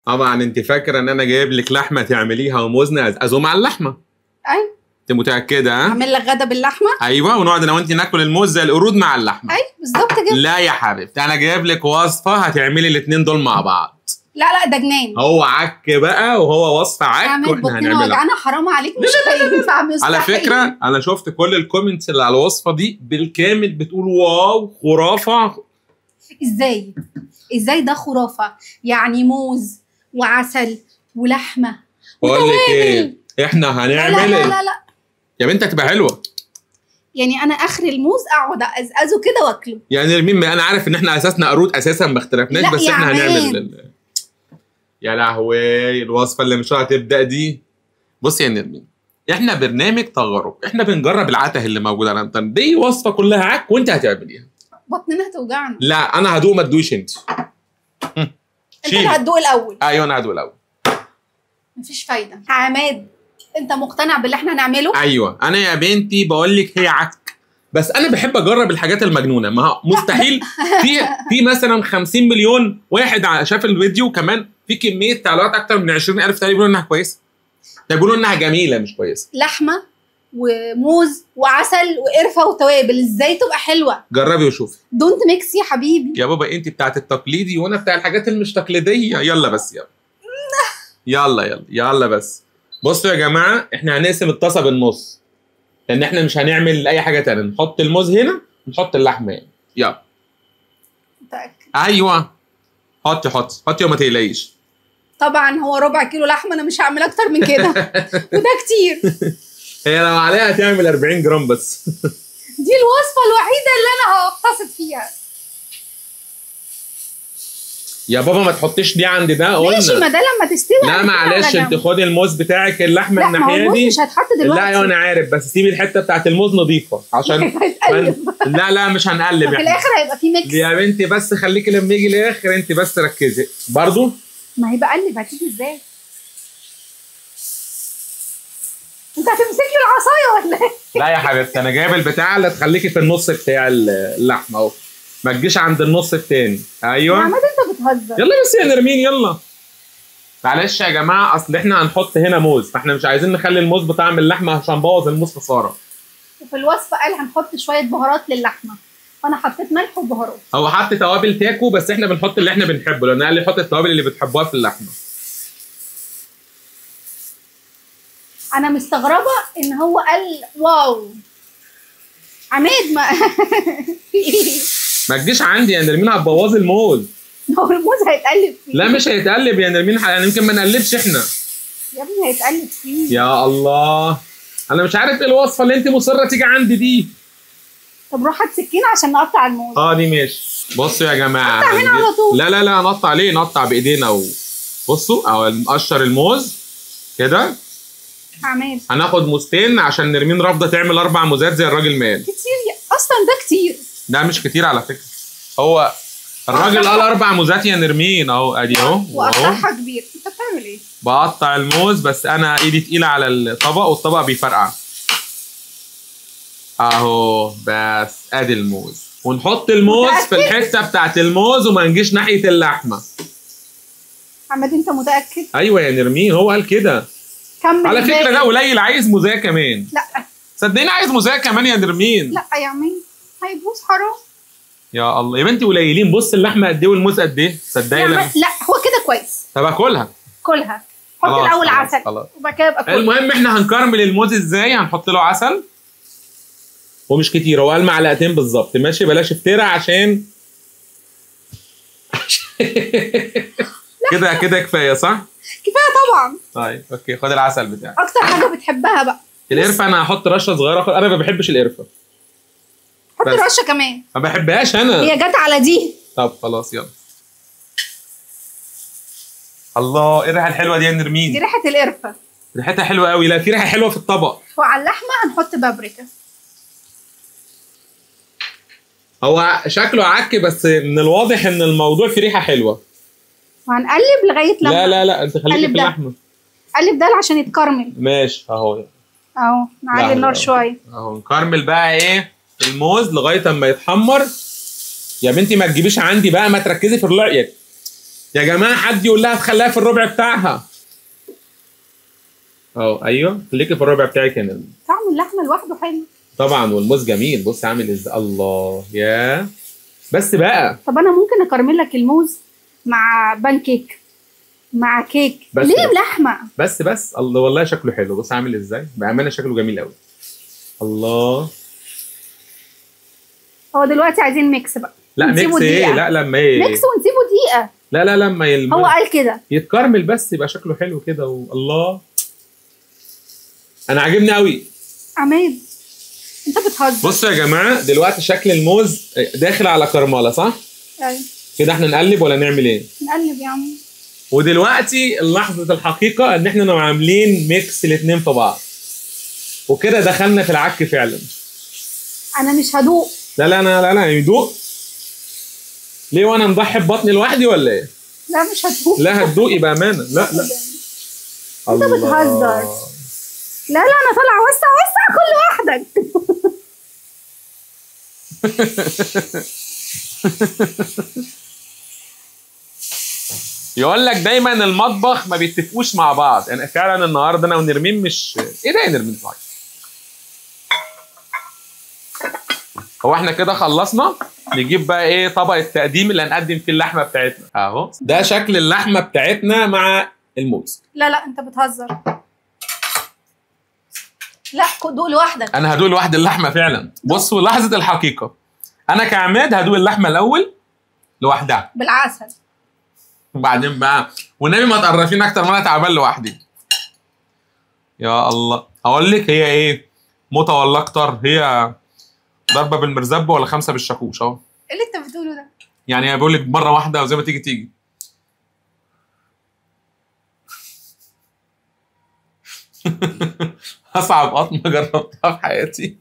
طبعا انت فاكره ان انا جايب لك لحمه تعمليها وموز نقزقزه مع اللحمة. ايوه. انت متاكدة؟ ها؟ اعمل لك غدا باللحمه. ايوه، ونقعد انا وانت ناكل الموز زي القرود مع اللحمة. ايوه بالظبط كده. لا يا حبيبتي، انا جايب لك وصفه هتعملي الاثنين دول مع بعض. لا لا ده جنان. هو عك بقى وهو وصفه عك واحنا هنعملها. وجعانه حرام عليك، مش هينفع. على فكرة انا شفت كل ال comments اللي على الوصفة دي بالكامل بتقول wow خرافه. ازاي؟ ازاي ده خرافه؟ يعني موز وعسل ولحمه. بقول لك ايه، احنا هنعمل لا لا لا لا يا بنت هتبقى حلوة. يعني انا اخر الموز اقعد ازقزه كده واكله. يعني مين؟ انا عارف ان احنا اساسنا قرود اساسا، ما اختلفناش، بس احنا هنعمل يا لهوي الوصفة اللي مش هتبدا دي. بصي يا نرمين، احنا برنامج تجارب، احنا بنجرب العته اللي موجودة على الانترنت دي. وصفه كلها عك وانت هتعمليها. بطننا هتوجعنا. لا انا هدوق، ما تدوقش انت. انت اللي هتدوق الاول. ايوه انا هدوق الاول. مفيش فايده. عماد انت مقتنع باللي احنا هنعمله؟ ايوه انا يا بنتي بقول لك هي عك، بس انا بحب اجرب الحاجات المجنونة. ما هو مستحيل في مثلا 50 مليون واحد شاف الفيديو، كمان في كمية تعليقات اكتر من 20,000 تعليق بيقولوا انها كويسة. ده بيقولوا انها جميلة مش كويسة. لحمه وموز وعسل وقرفه وتوابل، ازاي تبقى حلوة؟ جربي وشوفي. don't mix يا حبيبي. يا بابا انت بتاعت التقليدي وانا بتاع الحاجات المش تقليدية. يلا بس يلا يلا يلا يلا بس. بصوا يا جماعة، احنا هنقسم الطاسه بالنص لان احنا مش هنعمل اي حاجة تانية. نحط الموز هنا ونحط اللحمة هنا. يلا. متأكد؟ ايوه حطي حطي حطي وما تقلقيش. طبعا هو ربع كيلو لحمه، انا مش هعمل اكتر من كده وده كتير. هي لو عليها هتعمل 40 جرام بس. دي الوصفة الوحيدة اللي انا هقتصد فيها. يا بابا ما تحطيش دي عند ده. قلنا ماشي، ما ده لما تستوي. لا معلش انت خدي الموز بتاعك، اللحمة الناحية دي. لا الموز مش هيتحط دلوقتي. لا انا عارف، بس سيبي الحتة بتاعت الموز نظيفة عشان لا لا مش هنقلب. في الاخر هيبقى في mix يا بنتي، بس خليكي لما يجي الاخر انت بس ركزي برضو. ما هي بقلب، هتيجي ازاي؟ انت هتمسك لي العصاية ولا ايه؟ لا يا حبيبتي، انا جايب البتاع اللي تخليكي في النص بتاع اللحمة اهو، ما تجيش عند النص التاني. ايوه يا عماد انت بتهزر. يلا بس يا نرمين يلا. معلش يا جماعة، اصل احنا هنحط هنا موز، فاحنا مش عايزين نخلي الموز بطعم اللحمة عشان نبوظ الموز خسارة. وفي الوصفة قال هنحط شوية بهارات للحمه، فانا حطيت ملح وبهارات. هو حط توابل تاكو، بس احنا بنحط اللي احنا بنحبه، لان قال لي حط التوابل اللي بتحبوها في اللحمة. انا مستغربه ان هو قال wow عماد ما ما تجيش عندي يا نرمين، هتبوظي الموز. هو الموز هيتقلب فيه. لا مش هيتقلب يا نرمين، يعني يمكن ما نقلبش احنا. يا ابني هيتقلب فيه. يا الله، انا مش عارف ايه الوصفة اللي انت مصرة تيجي عندي دي. طب روح هات سكينة عشان نقطع الموز. اه دي ماشي. بصوا يا جماعة، نقطع هنا على طول. لا لا لا نقطع ليه؟ نقطع بايدينا. بصوا اهو نقشر الموز كده. عماد هناخد موزتين عشان نرمين رافضه تعمل 4 موزات زي الراجل ما قال. كتير اصلا ده، كتير. ده مش كتير على فكرة، هو الراجل قال 4 موزات يا نرمين اهو، ادي اهو. وقطعها كبير. انت بتعمل ايه؟ بقطع الموز، بس انا ايدي تقيلة على الطبق والطبق بيفرقع. اهو بس ادي الموز، ونحط الموز في الحتة بتاعت الموز وما نجيش ناحية اللحمة. عماد انت متاكد؟ ايوه يا نرمين هو قال كده. كمل على فكرة ده قليل، عايز موزاه كمان. لا صدقيني عايز موزاه كمان يا نرمين. لا يا عماد هيبوظ حرام. يا الله يا بنتي قليلين. بص اللحمة قد ايه والموز قد ايه، صدقيني. لا هو كده كويس. طب اكلها. كلها. حط الاول عسل وبعد كده ابقى كلها. المهم احنا هنكرمل الموز ازاي؟ هنحط له عسل ومش كتير، هو قال معلقتين بالظبط. ماشي بلاش افترا عشان كده كده كفاية صح؟ كفاية طبعا. طيب okay خد العسل بتاعك. اكتر حاجة بتحبها بقى القرفه. انا هحط رشه صغيرة، انا ما بحبش القرفه. حط رشه كمان. ما بحبهاش انا، هي جت على دي. طب خلاص يلا. الله ايه الريحة الحلوة دي يا نرمين؟ دي ريحه القرفه، ريحتها حلوة قوي. لا في ريحه حلوة في الطبق. وعلى اللحمة هنحط بابريكا. هو شكله عك بس من الواضح ان الموضوع فيه ريحه حلوة. وهنقلب لغاية لما لا لا لا انت خليكي في اللحمة. قلب ده عشان يتكرمل. ماشي اهو اهو نعلي النار شوية اهو. نكرمل بقى ايه الموز لغاية اما يتحمر. يا بنتي ما تجيبيش عندي بقى، ما تركزي في اللعب. يا جماعة حد يقول لها تخليها في الربع بتاعها. اه ايوه خليكي في الربع بتاعك يا نرمين. طعم اللحمة لوحده حلو طبعا، والموز جميل. بص عامل ازاي، الله يا بس بقى. طب انا ممكن اكرمل لك الموز مع بانكيك مع كيك، بس ليه بلحمه؟ بس بس الله والله شكله حلو. بص عامل ازاي بامانه، شكله جميل قوي. الله. هو دلوقتي عايزين mix بقى. لا mix ايه؟ لا لما ايه mix ونسيبه دقيقة. لا لا لما هو قال كده يتكرمل بس يبقى شكله حلو كده. والله انا عاجبني قوي. عماد انت بتهزر. بصوا يا جماعة دلوقتي شكل الموز داخل على كرمله صح؟ ايوه. كده احنا نقلب ولا نعمل ايه؟ نقلب يا عم. ودلوقتي لحظة الحقيقة ان احنا عاملين mix الاثنين في بعض، وكده دخلنا في العك فعلا. انا مش هدوق. لا لا انا لا لا يدوق ليه وانا مضحي ببطني لوحدي ولا ايه؟ لا مش هتدوق. لا هتدوقي بامانه. لا لا انت بتهزر. لا لا انا طالعه وسع وسع كل لوحدك. يقول لك دايما المطبخ ما بيتفقوش مع بعض. يعني فعلا النهارده انا ونرمين مش ايه ده يا نرمين؟ صحيح هو احنا كده خلصنا. نجيب بقى ايه طبق التقديم اللي هنقدم فيه اللحمة بتاعتنا اهو. ده شكل اللحمة بتاعتنا مع الموز. لا لا انت بتهزر. لا دوق لوحدك. انا هدوق لوحدي اللحمة فعلا. بصوا لحظة الحقيقة، انا كعماد هدوق اللحمة الاول لوحدها بالعسل، وبعدين بقى والنبي ما تقرفين اكتر ما انا تعبان لوحدي. يا الله اقول لك هي ايه موطه ولا اكتر، هي ضربه بالمرزبه ولا خمسة بالشاكوش اهو. ايه اللي انت بتقوله ده؟ يعني بقول لك مرة واحدة وزي ما تيجي تيجي. اصعب قطمه جربتها في حياتي.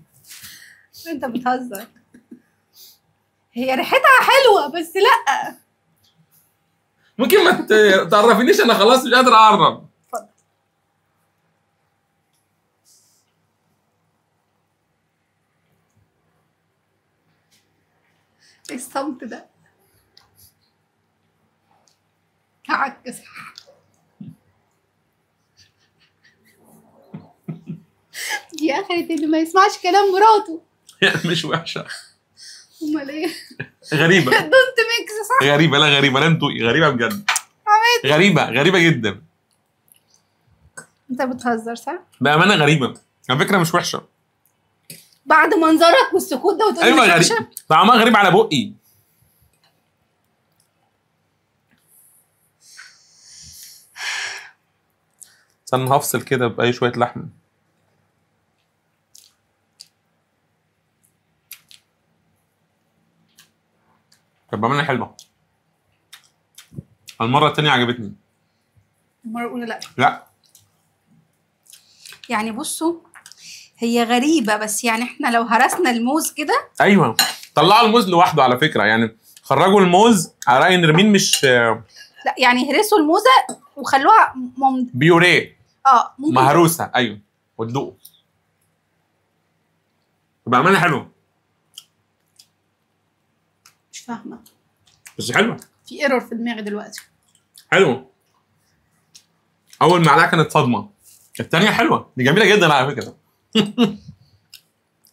انت بتهزر. هي ريحتها حلوة بس لا ممكن ما تعرفينيش، انا خلاص مش قادر اقرب. اتفضل. ايه الصمت ده؟ هعكس. دي اخرة اللي ما يسمعش كلام مراته. مش وحشة. امال ايه؟ غريبة. don't mix صح؟ غريبة. لا غريبة، لا انتوا غريبة بجد. عماد غريبة غريبة جدا. انت بتهزر صح؟ بأمانة غريبة على فكرة، مش وحشة. بعد منظرك والسكوت ده وتقول أيوة مش وحشة؟ طعمها غريب على بقي. استنى هفصل كده بأي شوية لحمة. طب بأمانة حلوة. المرة التانية عجبتني. المرة الأولى لأ. لأ. يعني بصوا هي غريبة، بس يعني احنا لو هرسنا الموز كده. أيوه طلعوا الموز لوحده على فكرة، يعني خرجوا الموز على رأي نرمين مش لا يعني هرسوا الموزة وخلوها بيوريه. ممكن مهروسة. أيوه وتدوقوا. بأمانة حلوة. مش فاهمة بس حلوة. في ايرور في دماغي دلوقتي. حلوة. أول معلقة كانت صدمة، التانية حلوة. دي جميلة جدا على فكرة.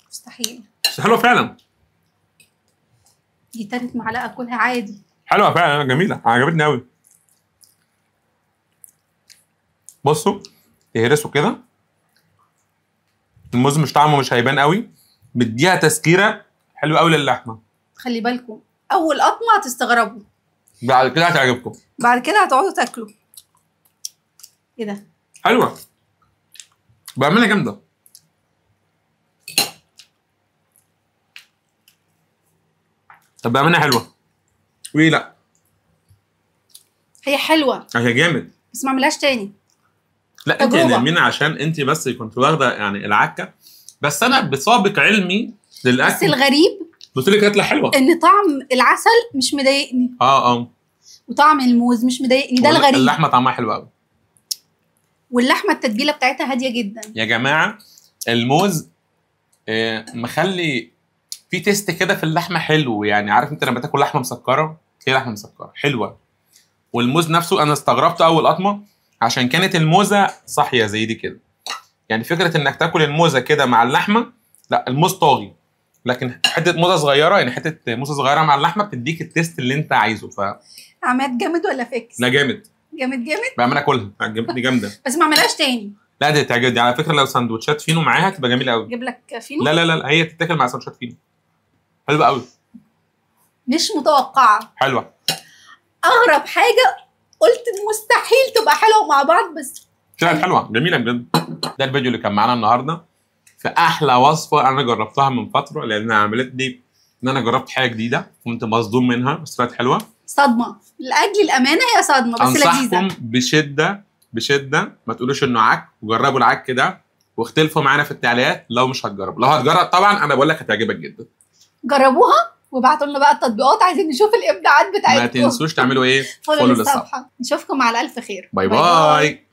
مستحيل. بس حلوة فعلا. دي تالت معلقة أكلها عادي. حلوة فعلا، جميلة، عجبتني أوي. بصوا تهرسوا كده، الموز مش طعمه مش هيبان قوي، مديها تسكيرة حلوة قوي للحمة. خلي بالكم أول قطمة هتستغربوا، بعد كده هتعجبكم، بعد كده هتقعدوا تاكلوا. ايه ده؟ حلوة بعملها جامدة. طب بعملها حلوة وإيه؟ لأ هي حلوة، هي جامد، بس ما اعملهاش تاني. لا انت يا نرمين عشان انت بس كنت واخده يعني العكه، بس انا بسابق علمي للاكل. بس الغريب قلت لك هتطلع حلوة ان طعم العسل مش مضايقني. وطعم الموز مش مضايقني، ده الغريب. اللحمة طعمها حلو قوي، واللحمة التتبيله بتاعتها هادية جدا. يا جماعة الموز مخلي في taste كده في اللحمة حلو، يعني عارف انت لما تاكل لحمه مسكره، هي لحمه مسكره حلوة. والموز نفسه انا استغربت اول قطمه عشان كانت الموزه صاحية زي دي كده. يعني فكرة انك تاكل الموزه كده مع اللحمة، لا الموز طاغي، لكن حتة موزة صغيرة، يعني حتة موزة صغيرة مع اللحمة بتديك ال taste اللي انت عايزه. عماد جامد ولا فيكس؟ لا جامد جامد جامد، بعملها كلها عجبتني جامدة. بس ما اعملهاش تاني. لا دي تعجبني على فكرة. لو سندوتشات فينو معاها تبقى جميلة قوي. اجيب لك فينو؟ لا لا لا، هي تتاكل مع سندوتشات فينو، حلوة قوي. مش متوقعه. حلوة. اغرب حاجة قلت مستحيل تبقى حلوة مع بعض، بس طلعت حلوة جميلة بجد. ده الفيديو اللي كان معانا النهارده في احلى وصفه انا جربتها من فترة، لانها عملت لي ان انا جربت حاجة جديدة كنت مصدوم منها، بس طلعت حلوة. صدمة لاجل الامانة، هي صدمة بس لذيذة. انصحكم بشده بشده ما تقولوش انه عك، وجربوا العك ده واختلفوا معانا في التعليقات لو مش هتجرب. لو هتجرب طبعا انا بقول لك هتعجبك جدا. جربوها وابعتوا لنا بقى التطبيقات، عايزين نشوف الابداعات بتاعتكم. ما تنسوش تعملوا ايه؟ follow للصفحه. نشوفكم على الف خير. bye bye.